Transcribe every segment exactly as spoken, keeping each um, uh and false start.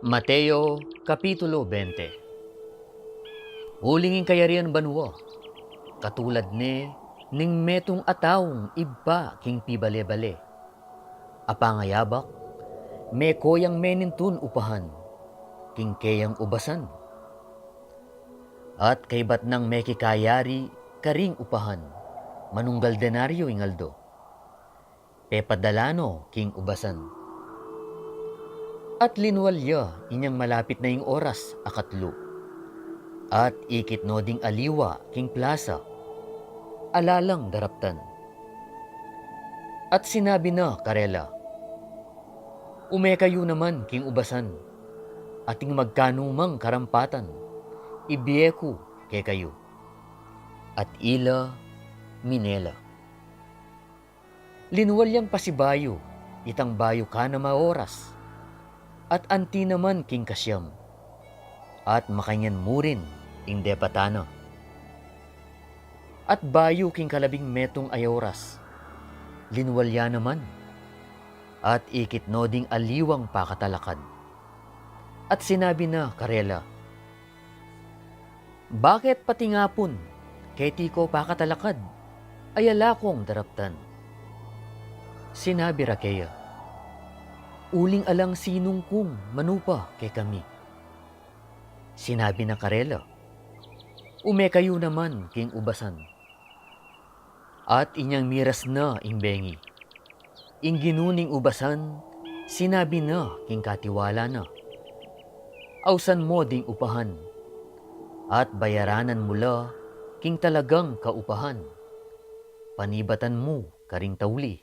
Mateo, Kapitulo twenty. Uling ing kayarian banua, katulad ne ning metung a taung ibpa king pibale-bale, a pangayabak, meko yang menintun upahan king keyang ubasan. At kaybat nang mekikayari karing upahan, manunggal denaryo ing aldo, pepadala no king ubasan. At linwal ya inyang malapit na ing oras a katlu, at ikit no ding aliwa king plasa, ala lang daraptan. At sinabi na karela, "Ume kayu naman king ubasan, at ing magkanumang karampatan, ibie ku kekayu." At ila mine la. Linwal yang pasibayu itang bayu kanam a oras, at anti naman king kasiam, at makanyan mu rin ing depatan na. At bayu king kalabing metung a oras, linwal ya naman, at ikit no ding aliwang pakatalakad. At sinabi na karela, "Bakit pati ngapun keti ko pakatalakad, ay ala kong daraptan?" Sinabi ra keya, "Uling alang sinung kung manupa kekami." Sinabi na karela, "Ume kayu naman king ubasan." At inyang miras na ing bengi, ing ginu ning ubasan sinabi na king katiwala na, "Ausan mo ding upahan, at bayaranan mu la king talagang kaupahan. Panibatan mu karing tauli,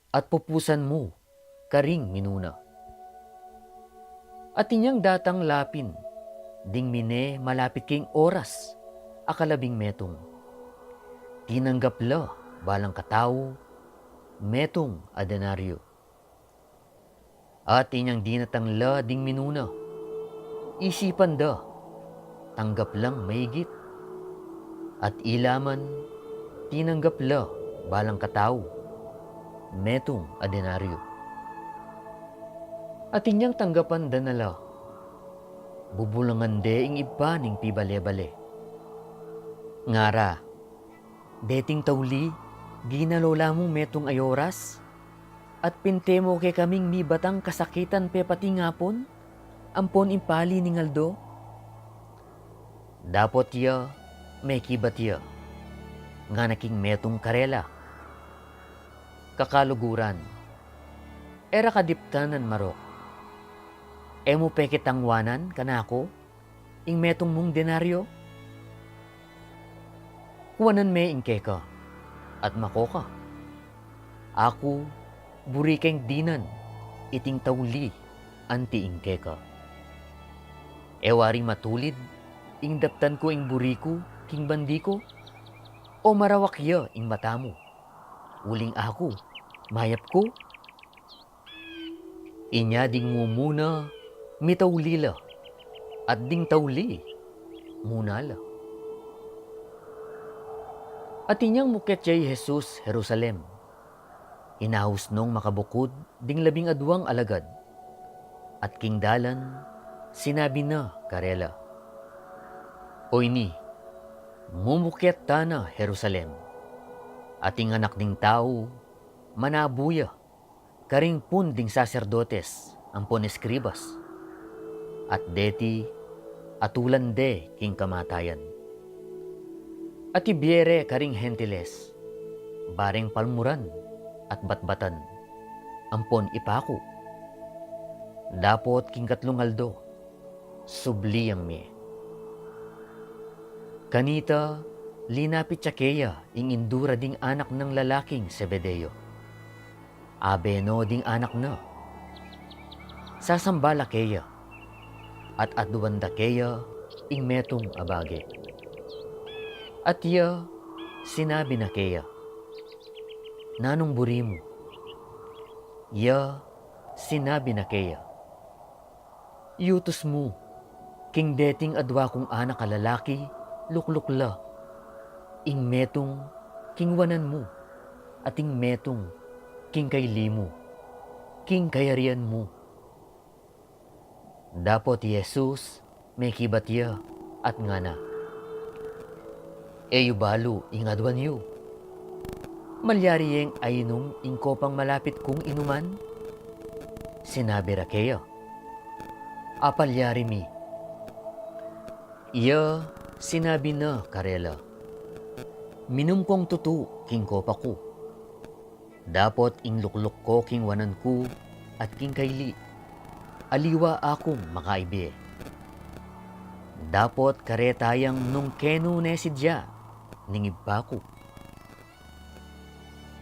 at pupusan mu karing minuna." At inyang datang lapin ding mine malapit king oras a kalabing metung, tinanggap la balang katau metung a denaryo. At inyang dinatang la ding minuna, isipan da tanggap lang maigit. At ila man, tinanggap la balang katau metung a denaryo. At inyang tanggapan da na la, bubulangan de ing ibpa ning pibale-bale, ngara, "Deting tauli, ginalo la mung metung a oras, at pinte mo kekaming mibatang kasakitan pepati ngapun ampon ing pali ning aldo?" Dapot ya mekibat ya, ngana king metung karela, "Kakaluguran, e ra ka diptanan marok. E mu pekitangwanan kanaku ing metung mung denaryo? Kuanan me ing keka, at mako ka. Aku, buri keng dinan iting tauli anti ing keka. E wari matulid ing daptan ku ing buri ku king bandi ku? O marawak ya ing mata mu, uling aku, mayap ku?" Inya ding mumuna, mitauli la, at ding tauli, muna la. At inyang mukit ya i Jesus Jerusalem, inaus nong makabukud ding labing aduang alagad, at king dalan sinabi na karela, "O ini, mumukit tana Jerusalem, at ing Anak ning Tau manabu ya karing pun ding saserdotes ampon eskribas, at deti atulan de king kamatayan, at ibie re karing Gentiles, bareng palmuran at batbatan, ampon ipaku. Dapot king katlung aldo, subli yang mie." Kanita, linapit ya keya ing indu ra ding anak nang lalaking Zebedeo, abe no ding anak na. Sasamba la keya, at aduan da keya ing metung a bage. At ya sinabi na keya, "Nanung buri mu?" Ya sinabi na keya, "Yutus mu king deting adua kung anak a lalaki, lukluk la ing metung king wanan mu, at ing metung king kaili mu, king kayarian mu." Dapot i Jesus mekibat ya at ngana, "E yu balu ing aduan yu? Malyari yeng ainum ing kopang malapit kung inuman?" Sinabi ra keya, "Apalyari mi." Iya sinabi na karela, "Minum kong tutu king kopa ku. Dapot ing lukluk ko king wanan ku at king kaili, aliwa akung makaibie. Dapot kareta yang nung kenu ne sidya ning Ibpa ku."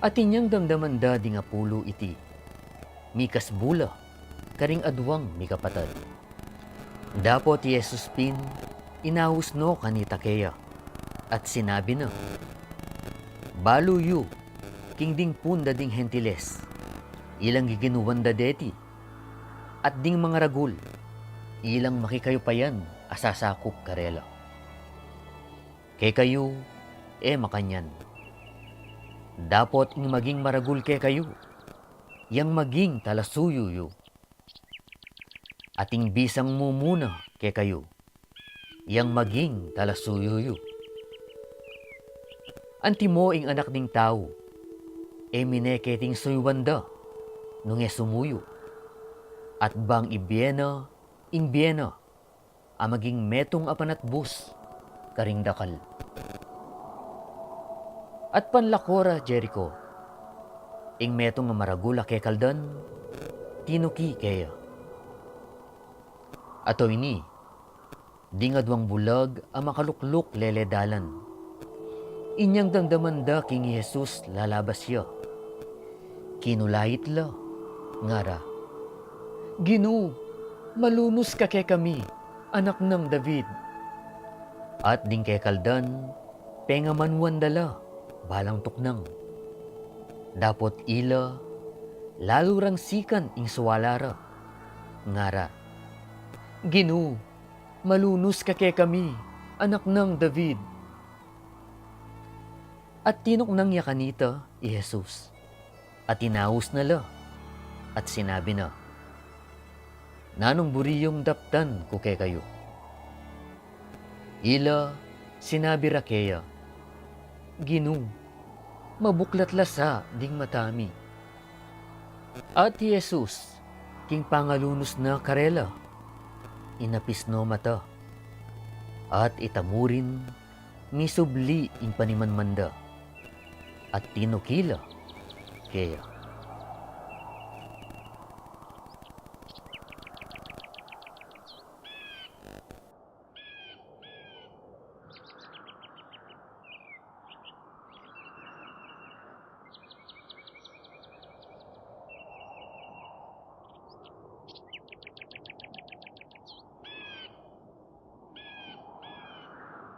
At inyang damdaman da ding apulu iti, mikasbu la karing aduang mikapatad. Dapot i Jesus pin inaus no kanita keya, at sinabi na, "Balu yu king ding punda ding Hentiles, ilang giginuan da deti, at ding mangaragul, ilang makikayu pa yan a sasakup karela. Kekayu, e makanyan. Dapot ing maging maragul kekayu, yang maging talasuyu yu. At ing bisang mumuna kekayu, yang maging talasuyu yu. Antimo ing Anak ning Tau, e mine keting suyuan da, nung e sumuyu, at bang ibie na ing bie na a maging metung a panatbus karing dakal." At panlako ra Jerico, ing metung a maragul a kekaldan tinuki keya. Ato ini, ding aduang bulag a makalukluk lele dalan, inyang damdaman da king i Jesus lalabas ya, kinulait la, ngara, "Ginu, malunus ka kekami, Anak nang David." At ding kekaldan pengamanuan da la balang tuknang. Dapot ila lalu rang sikan ing suala ra, ngara, "Ginu, malunus ka kekami, Anak nang David." At tinuknang ya kanita i Jesus, at inaus na la, at sinabi na, "Nanung buri yung daptan ku kekayu?" Ila sinabi ra keya, "Ginu, mabuklat la sa ding mata mi." At i Jesus, king pangalunus na karela, inapis no mata, at ita murin misubli ing panimanman da, at tinuki la keya.